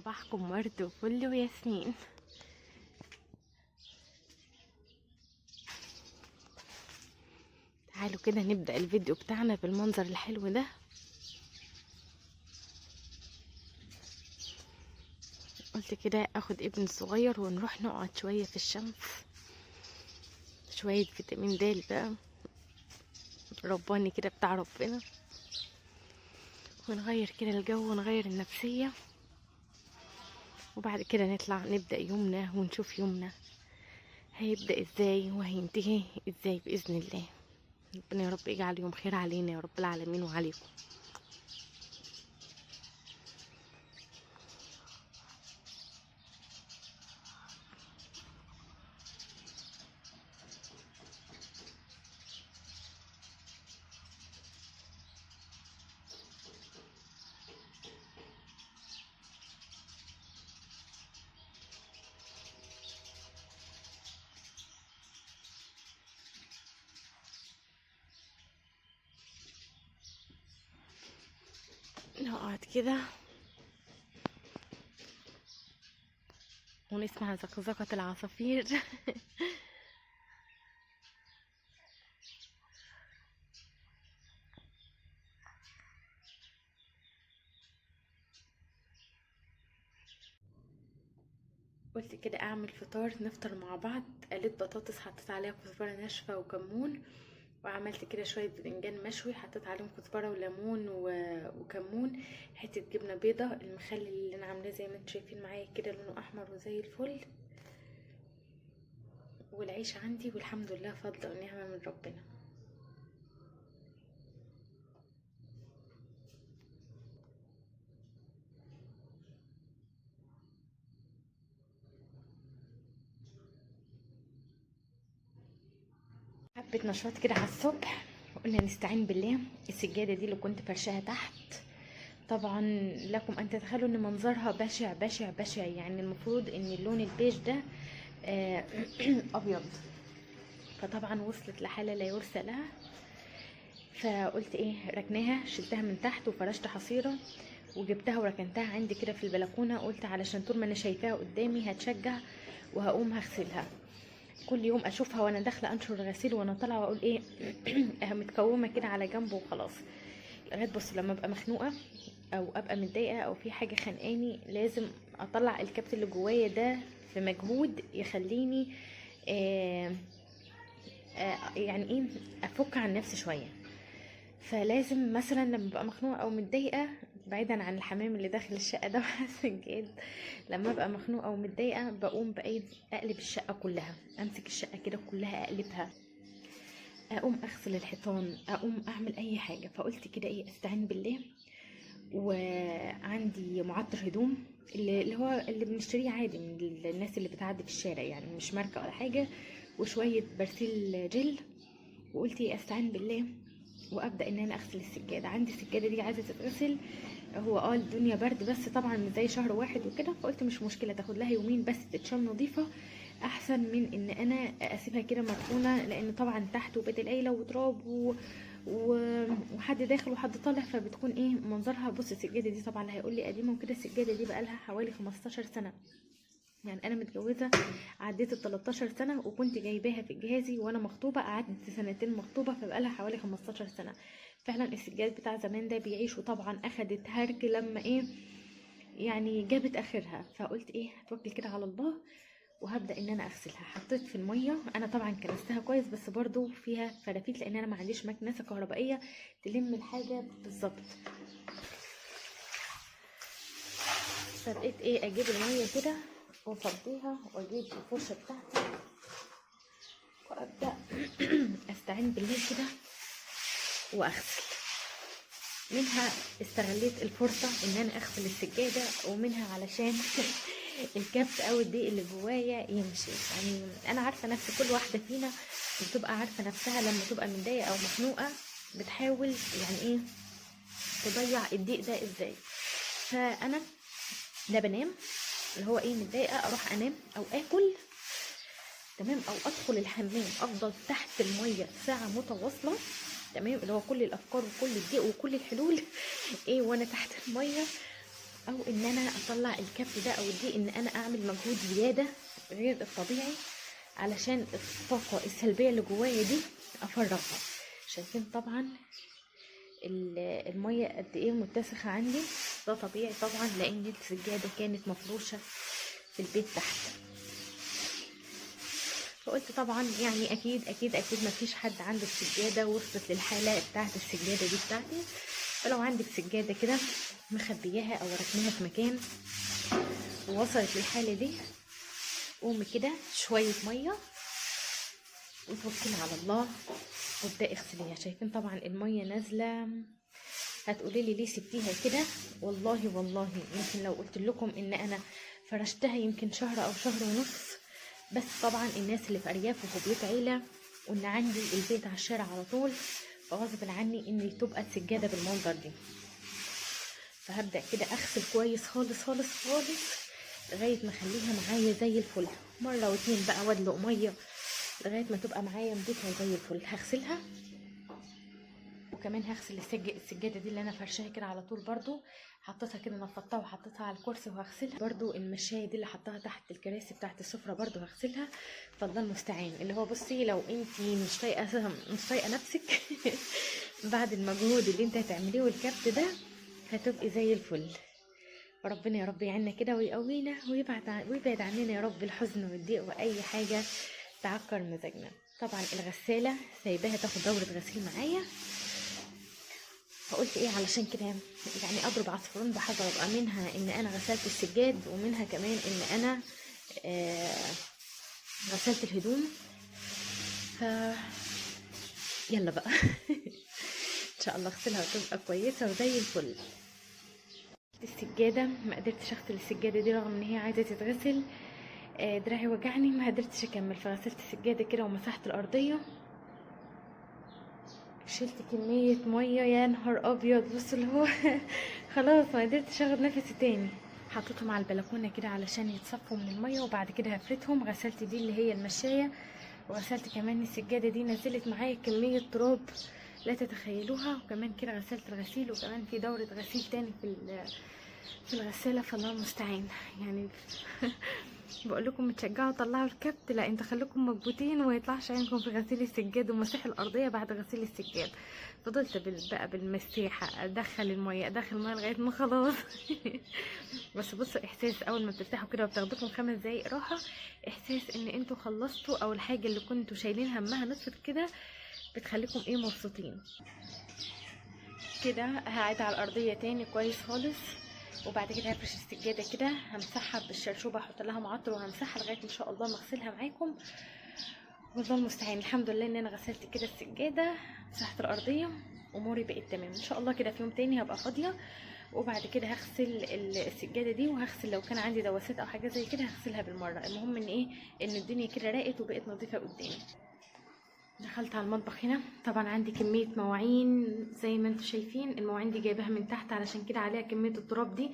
صباحكم ورد وفل وياسمين. تعالوا كده نبدأ الفيديو بتاعنا بالمنظر الحلو ده. قلت كده اخد ابن الصغير ونروح نقعد شوية في الشمس، شوية فيتامين د بقى رباني كده بتاع ربنا، ونغير كده الجو ونغير النفسية، وبعد كده نطلع نبدأ يومنا ونشوف يومنا هيبدأ ازاي وهينتهي ازاي بإذن الله. ربنا يا رب يجعل يوم خير علينا يا رب العالمين وعليكم. نقعد كده ونسمع زقزقة العصافير. قلت كده اعمل فطار نفطر مع بعض. قليت بطاطس حطيت عليها كزبرة ناشفة وكمون، وعملت كده شوية بتنجان مشوي حطيت عليهم كزبرة وليمون وكمون، حتة جبنة بيضة، المخلل اللي انا عاملاه زي ما انتم شايفين معايا كده لونه احمر وزي الفل، والعيش عندي والحمد لله فضل ونعمة من ربنا. حبة نشاط كده على الصبح، وقلنا نستعين بالله. السجادة دي اللي كنت فرشاها تحت، طبعا لكم ان تتخيلوا ان منظرها بشع بشع بشع، يعني المفروض ان اللون البيج ده ابيض، فطبعا وصلت لحالة لا يرثى لها. فقلت ايه، ركناها، شلتها من تحت وفرشت حصيرة وجبتها وركنتها عندي كده في البلكونة. قلت علشان طول ما انا شايفاها قدامي هتشجع وهقوم هغسلها. كل يوم اشوفها وانا داخله انشر الغسيل وانا طالعه واقول ايه متكومه كده على جنب وخلاص. لغاية بص لما ابقى مخنوقه او ابقى متضايقة او في حاجة خانقاني لازم اطلع الكبت اللي جوايا ده في مجهود يخليني يعني ايه افك عن نفسي شوية. فلازم مثلا لما ابقى مخنوقه او متضايقة، بعيدا عن الحمام اللي داخل الشقة ده السجاد، لما ابقى مخنوقه او متضايقة بقوم بايه، اقلب الشقة كلها، امسك الشقة كده كلها اقلبها، اقوم اغسل الحيطان، اقوم اعمل اي حاجة. فقلت كده ايه، استعين بالله. وعندي معطر هدوم اللي هو اللي بنشتريه عادي من الناس اللي بتعدي في الشارع، يعني مش ماركة ولا حاجة، وشوية برسيل جل، وقلت ايه استعين بالله وابدا ان انا اغسل السجادة. عندي السجادة دي عايزه تتغسل، هو الدنيا برد بس طبعا مش زي شهر واحد وكده، فقلت مش مشكلة تاخد لها يومين بس تتشال نظيفة، احسن من ان انا اسيبها كده مركونة، لان طبعا تحت وبيت العيلة وتراب وحد داخل وحد طالع، فبتكون ايه منظرها. بص السجادة دي طبعا هيقول لي قديمة وكده، السجادة دي بقى لها حوالي 15 سنة، يعني انا متجوزة عديت ال 13 سنة، وكنت جايباها في جهازي وانا مخطوبه، قعدت سنتين مخطوبه، فبقى لها حوالي 15 سنة. فعلا السجاد بتاع زمان ده بيعيش، وطبعا اخدت هرك لما ايه يعني جابت اخرها. فقلت ايه هتوكل كده على الله وهبدا ان انا اغسلها. حطيت في المية، انا طبعا كنستها كويس بس برضو فيها فرافيت لان انا ما عنديش مكنسة كهربائية تلم الحاجة بالظبط. فبقيت ايه اجيب المية كده وافضيها واجيب الفرشة بتاعتي وابدا استعين بالله كده واغسل. منها استغليت الفرصة ان انا اغسل السجادة، ومنها علشان الكبت او الضيق اللي جوايا يمشي. يعني انا عارفه نفسي، كل واحدة فينا بتبقى عارفه نفسها لما تبقى متضايقة او مخنوقه بتحاول يعني ايه تضيع الضيق ده ازاي. فانا لا بنام، اللي هو ايه متضايقة اروح انام او اكل تمام، او ادخل الحمام افضل تحت المية ساعة متواصلة تمام، اللي هو كل الافكار وكل الضيق وكل الحلول ايه وانا تحت المية. او ان انا اطلع الكبت ده او دي، ان انا اعمل مجهود زيادة غير الطبيعي علشان الطاقة السلبية اللي جوايا دي افرغها. شايفين طبعا المية قد ايه متسخه عندي، ده طبيعي طبعا لان السجادة كانت مفروشه في البيت تحت. فقلت طبعا يعني اكيد اكيد اكيد مفيش حد عنده السجادة وصلت للحالة بتاعت السجادة دي بتاعتي. فلو عندك سجادة كده مخبياها او ركناها في مكان ووصلت للحالة دي، قومي كده شوية مية وتوكلي على الله وابدأي اغسليها. شايفين طبعا المية نازله. هتقولي لي ليه سبتيها كده؟ والله والله يمكن لو قلت لكم ان انا فرشتها يمكن شهر او شهر ونص، بس طبعا الناس اللي في ارياف وفي بيوت عيله وان عندي البيت على الشارع على طول، فغصب عني ان تبقى السجادة بالمنظر دي. فهبدا كده اغسل كويس خالص خالص خالص لغاية ما اخليها معايا زي الفل، مرة واتنين بقى وادلق مية لغاية ما تبقى معايا نضيفه زي الفل. هغسلها، وكمان هغسل السجادة دي اللي انا فرشاها كده على طول برضو، حطيتها كده نفضتها وحطيتها على الكرسي وهغسلها برضو. المشايه دي اللي حطاها تحت الكراسي بتاعت السفرة برضو هغسلها. فالله المستعان. اللي هو بصي لو انتي مش طايقة نفسك بعد المجهود اللي انت هتعمليه والكبت ده هتبقي زي الفل. ربنا يا رب يعيننا كده ويقوينا ويبعد عننا يا رب الحزن والضيق واي حاجة تعكر مزاجنا. طبعا الغسالة سايباها تاخد دوره غسيل معايا، فقلت ايه علشان كده يعني اضرب عصفورين بحجر، ابقى منها ان انا غسلت السجاد ومنها كمان ان انا غسلت الهدوم. ف يلا بقى ان شاء الله اغسلها وتبقى كويسة وزي الفل. السجادة ما قدرتش اغسل السجادة دي رغم ان هي عايزه تتغسل، دراعي وجعني ما قدرتش اكمل، فغسلت السجادة كده ومسحت الارضية، شلت كمية مية يا نهار ابيض. بصوا اللي هو خلاص ما قدرتش اخد نفسي تاني. حطيتهم على البلكونه كده علشان يتصفوا من المية، وبعد كده هفرتهم. غسلت دي اللي هي المشايه، وغسلت كمان السجادة دي، نزلت معايا كمية تراب لا تتخيلوها. وكمان كده غسلت الغسيل، وكمان في دوره غسيل تاني في الغسالة. فالله المستعان يعني. بقول لكم اتشجعوا طلعوا الكبت، لا انتوا خليكم مكبوتين وما يطلعش عينكم في غسيل السجاد ومسيح الارضية بعد غسيل السجاد. فضلت بقى بالمسيحه ادخل المية ادخل المية لغاية ما خلاص. بس بصوا احساس اول ما بترتاحوا كده وبتاخدوكم 5 دقايق راحة، احساس ان انتوا خلصتوا او الحاجة اللي كنتوا شايلين همها نصفت كده، بتخليكم ايه مبسوطين كده. هقعد على الارضية تاني كويس خالص، وبعد كده هفرش السجادة كده، همسحها بالشرشوبه، احط لها معطر وهمسحها لغاية ان شاء الله ما اغسلها معاكم. والله المستعان. الحمد لله ان انا غسلت كده السجادة، مسحت الارضية، اموري بقت تمام ان شاء الله. كده في يوم تاني هبقى فاضية، وبعد كده هغسل السجادة دي، وهغسل لو كان عندي دواسات او حاجة زي كده هغسلها بالمرة. المهم ان ايه، ان الدنيا كده راقت وبقت نظيفة قدامي. دخلت على المطبخ هنا، طبعا عندي كمية مواعين زي ما انتم شايفين. المواعين دي جايباها من تحت علشان كده عليها كمية التراب دي.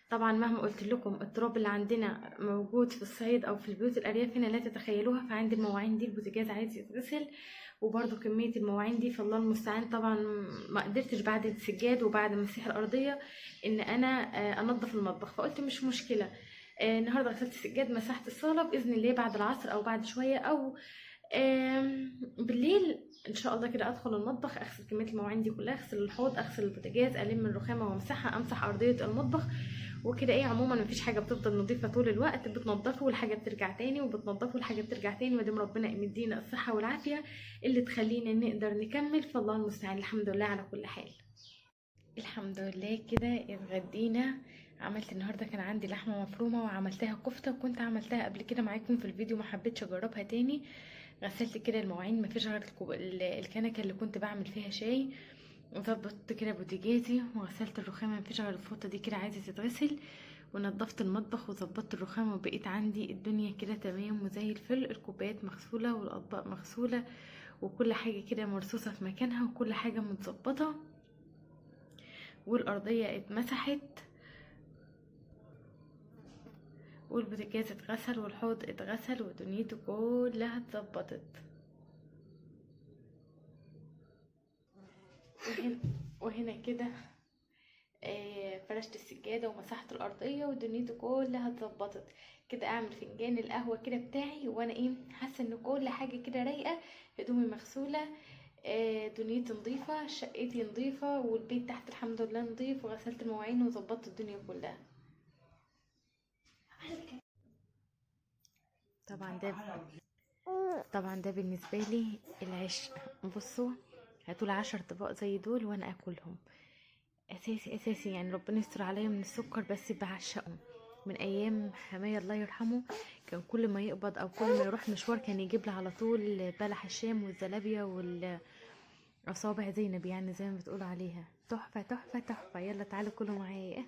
طبعا مهما قلت لكم التراب اللي عندنا موجود في الصعيد او في البيوت الارياف هنا لا تتخيلوها. فعندي المواعين دي البوتاجاز عايز يتغسل، وبرده كمية المواعين دي فالله المستعان. طبعا ما قدرتش بعد السجاد وبعد مسيح الارضية ان انا انظف المطبخ، فقلت مش مشكلة، النهارده غسلت السجاد مسحت الصاله، باذن الله بعد العصر او بعد شوية او بالليل ان شاء الله كده ادخل المطبخ اغسل كمية المواعين دي كلها، اغسل الحوض، اغسل البوتاجاز، الم الرخامه وامسحها، امسح ارضية المطبخ وكده. ايه عموما مفيش حاجة بتفضل نظيفة طول الوقت، بتنضفه والحاجة بترجع تاني، وبتنضفه والحاجة بترجع تاني، ما دام ربنا مدينا الصحة والعافية اللي تخلينا نقدر نكمل. فالله المستعان، الحمد لله على كل حال. الحمد لله كده اتغدينا. عملت النهارده كان عندي لحمه مفرومه وعملتها كفته، وكنت عملتها قبل كده معاكم في الفيديو ما حبيتش اجربها تاني. غسلت كده المواعين، مفيش غير الكنكه اللي كنت بعمل فيها شاي، وظبطت كده بوتاجازي، وغسلت الرخامه، مفيش غير الفوطه دي كده عايزه تتغسل، ونضفت المطبخ وظبطت الرخامه، وبقيت عندي الدنيا كده تمام وزي الفل. الكوبايات مغسوله والاطباق مغسوله وكل حاجة كده مرصوصه في مكانها وكل حاجة متظبطه، والارضيه اتمسحت والبوتاجاز اتغسل والحوض اتغسل ودنيته كلها اتظبطت. وهنا كده فرشت السجادة ومسحت الارضية ودنيتي كلها اتظبطت كده. اعمل فنجان القهوة كده بتاعي وانا ايه حاسه ان كل حاجة كده رايقة، هدومي مغسوله، دنيتي نظيفة، شقتي نظيفة، والبيت تحت الحمد لله نظيف، وغسلت المواعين وظبطت الدنيا كلها. طبعا ده طبعا ده بالنسبة لي العشق. بصوا هاتوا 10 طباق زي دول وانا اكلهم اساسي اساسي، يعني ربنا يستر عليا من السكر، بس بعشقهم من ايام حماية الله يرحمه. كان كل ما يقبض او كل ما يروح مشوار كان يجيب لي على طول بلح الشام والزلابيه والاصابع زينب، يعني زي ما بتقولوا عليها. تحفة تحفة تحفة. يلا تعالوا كلوا معايا.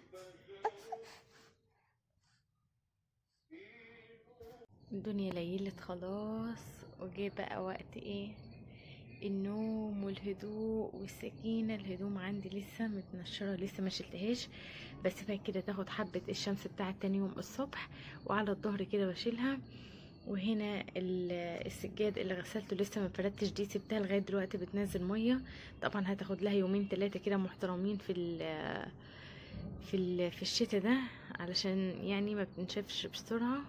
الدنيا ليلت خلاص، وجه بقى وقت ايه النوم والهدوء والسكينة. الهدوم عندي لسه متنشرة، لسه ما شلتهاش، بس بقى كده تاخد حبة الشمس بتاعت تاني يوم الصبح، وعلى الظهر كده بشيلها. وهنا السجاد اللي غسلته لسه ما فردتش، دي سبتها لغاية دلوقتي بتنزل مية. طبعا هتاخد لها يومين 3 كده محترمين في الشتاء ده، علشان يعني ما بتنشفش بسرعة.